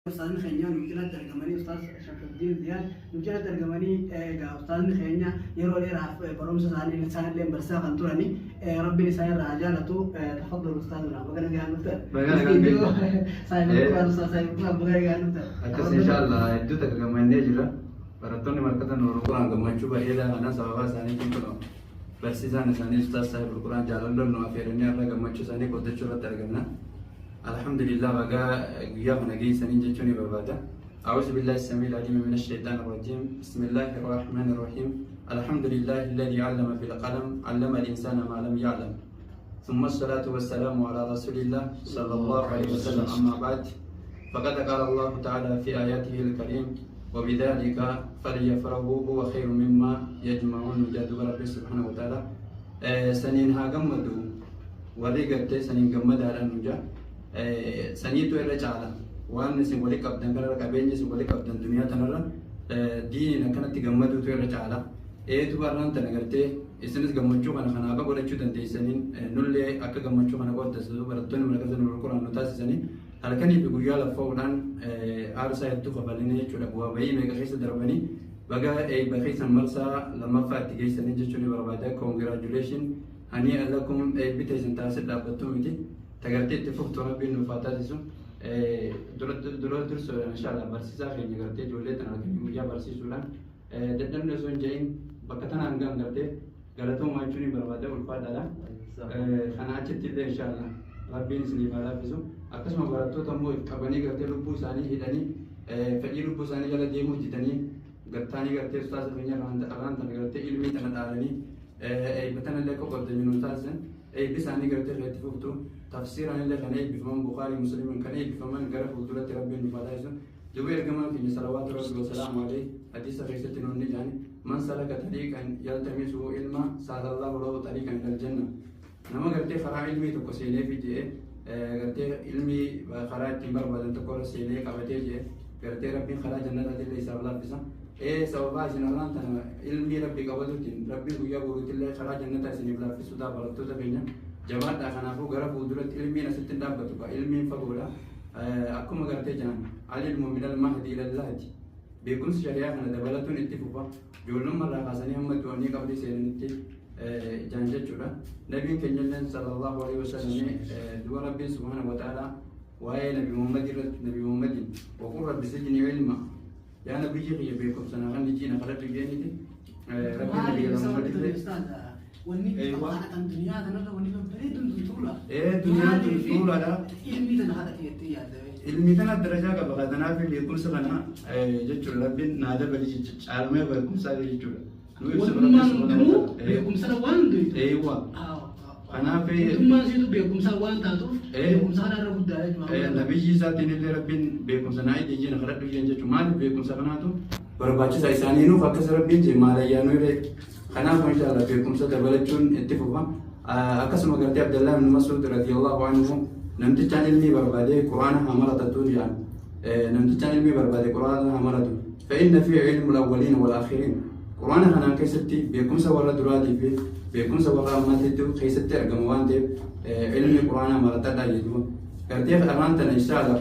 Ustaazni keenya nu cinatti argamanii, Ustaaz Shamsuddin Ziyaad nu cinatti argamanii, egaa ustaazni keenya yeroo dheeraaf barumsa isaanii isaanillee barsiisaa kan turani, Rabbiin isaan irraa haa jaalatu. Tafaddal ustaazuna, baga nagaan dhuftan. Baga nagaan dhuftan. Saahibul Qur'aan, Ustaaz Saahibul Qur'aan, baga nagaan dhuftan. Akkas, inshallah, hedduu takka gammannee jira. Barattoonni Markaza Nuurul Qur'aan gammachuu bareedaa kana sababa isaaniitiin kun barsiisaan isaanii Ustaaz Saahibul Qur'aan jaalalloon nu afeeranii har'a gammachuu isaanii qooddachuu irratti argamna. Alhamdulillah, bagaa guyyaa kana geessanii jechuun ni barbaada. أعوذ بالله السميع العليم من الشيطان الرجيم. بسم الله الرحمن الرحيم. الحمد لله الذي علم بالقلم، علم الإنسان ما لم يعلم، ثم الصلاة والسلام على رسول الله صلى الله عليه وسلم. أما بعد، فقد قال الله تعالى في آياته الكريم: وبذلك فليفرحوا هو خير مما يجمعون. جاد ربي سبحانه وتعالى saniin haa gammadu warri gartee saniin gammadaadhaan nu jaa, saniitu irra caala waan isin walii qabdan kanarra, qabeenya isin walii qabdan duniyaa tanarra diiniin akkanatti gammaduutu irra caala. Eetu barraan tana gartee isinis gammachuu kana kana akka godhachuu dandeessaniin nullee akka gammachuu kana qooddasu barattoonni Markaza Nuurul Quraan nu taasisanii halkanii fi guyyaa laffaa'uudhaan aarsaa hedduu kafalanii jechuudha. Bu'aa bayii meeqa keessa darbanii baga eebba keessan marsaa lammaffaa itti geessanii jechuun ni barbaada. Congratulation, هنيئا لكم. Eebbi teessan taasise dhaabbattuu miti tagartee itti fuftu Rabbiin nuuf haa taasisu. Dura dursuudhaan, inshallah, barsiisaa keenya gartee ijoollee tana halkanii guyyaa barsiisuudhaan dadhabni osoo hin jedhin bakka tanaan ga'an gartee galatoomaa jechuun ni barbaada, ulfaadhaadha. Kana achitti illee inshallah Rabbiin isiniif haa laaffisu. Akkasuma barattoota immoo if qabanii gartee lubbuu isaanii hidhanii fedhii lubbuu isaanii jala deemuu didanii gartaanii gartee ustaaza keenya irraan tana gartee ilmii tana dhaalanii eebba tanallee akka qooddanyu nu taasisan, eebbi isaanii gartee kan itti fuftu, tafsiiraan illee kan eebbifaman, Bukaarii Muslimiin kan eebbifaman gara fuulduratti Rabbiin nuuf haa taasisu. Duba ergamaan keenya صلوات ربي وسلامه عليه hadiisa keessatti nuun ni jedhan: من سلك طريقا يلتمس علما سهل الله له طريقا إلى الجنة. Nama gartee karaa ilmii tokko seenee fi jedhee gartee ilmii karaa ittiin barbaadan tokko irra seenee qabatee jedhe, gartee Rabbiin karaa jannataatillee isaaf laaffisa. Ee, sababaa isin arraan tana ilmii Rabbii qabatuutiin Rabbiin guyyaa boruutillee karaa jannataa isiniif laaffisuu ta'a. Barattoota keenya, jabaadhaa. Kanaafuu gara fuulduratti ilmiin asitti hin dhaabbatu, ilmiin fagoodha. Akkuma gartee jiran العلم من المهد إلى اللحد, beekumsi shari'aa kana dabalatuun itti fufa, ijoollummaa irraa kaasanii hamma du'anii qabrii seenanitti jaan jechuudha. Nabiin keenya illee صلى الله عليه وسلم du'a Rabbiin سبحانه وتعالى waa'ee Nabi Muhammad irratti Nabi Muhammadin: وقل رب زدني علما, yaa nabiyyi kiyya beekumsa na kan jiina kadhadhu jeeniti Rabbiin Nabi Muhammad illee. Wanni kan duniyaa kanarra wanni babbareeduun tun tuula. Ee, duniyaan tun tuulaadha. Ilmi tana kadhate jettee yaadda. Ilmi tana darajaa qaba. Kanaaf beekumsa kana jechuudha Rabbiin naa dabali caalmee beekumsaa jechuudha. Nu ibsa. Wantummaan hundinuu beekumsa waan hundeetu. Eewwa. Kanaaf Mootummaan siitu beekumsa waan taatuuf beekumsa kana irra guddaa jechuudha. Nabiyyi isaatiin illee Rabbiin beekumsa naa ijji jiina kadhadhu jeen jechuudha. Maaliif beekumsa kanaatu barbaachisa isaanii nuuf akkas Rabbiin jee maal ayyaanuu illee. Kanaaf inshallah beekumsa dabalachuun itti fufa. Akkasuma gartee Abdallah ibn Mas'ud رضي الله عنه namtichaan ilmii barbaadee Quraana haa maratatuun jedhan. Namtichaan ilmii barbaade Quraana haa maratu. فإن فيه علم الأولين والآخرين. Quraana kanaan keessatti beekumsa warra duraatii fi beekumsa warra ammaatiitu keessatti argama waan ta'eef ilmi Quraanaa maratadhaa jedhu. Gartee armaan tana inshallah.